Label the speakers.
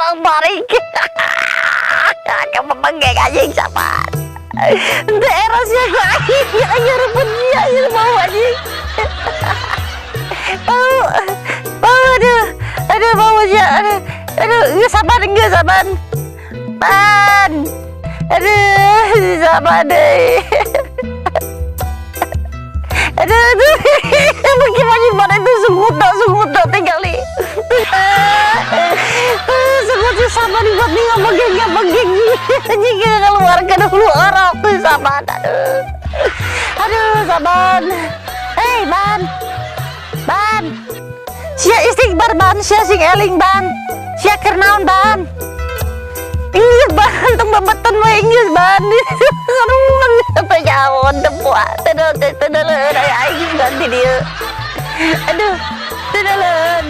Speaker 1: Bolak balik. Kamu bengek anjing, sabar. Ente eros ya gua anjing, anjing rebut dia, anjing mau anjing. Bau, bau, aduh, aduh, bau aja, aduh, aduh, enggak sabar, enggak sabar. Ban, aduh, sabar deh. Aduh, aduh, bagaimana mana itu sungut dah, sungut dah tinggal nih. Sungut si sabar dibuat nih ngabegeng ngabegeng. Anjing keluarkan dulu orang tuh sabar. Aduh, aduh, sabar. Hei, Ban, Ban. Sia istighfar, Ban, sia sing eling, Ban. Sia keur naon, Ban? Inggris, Ban, tong babeton we inggris, Ban. Aduh, teu jauh teu teu teu teu teu aing ganti dia. Aduh, teu leun.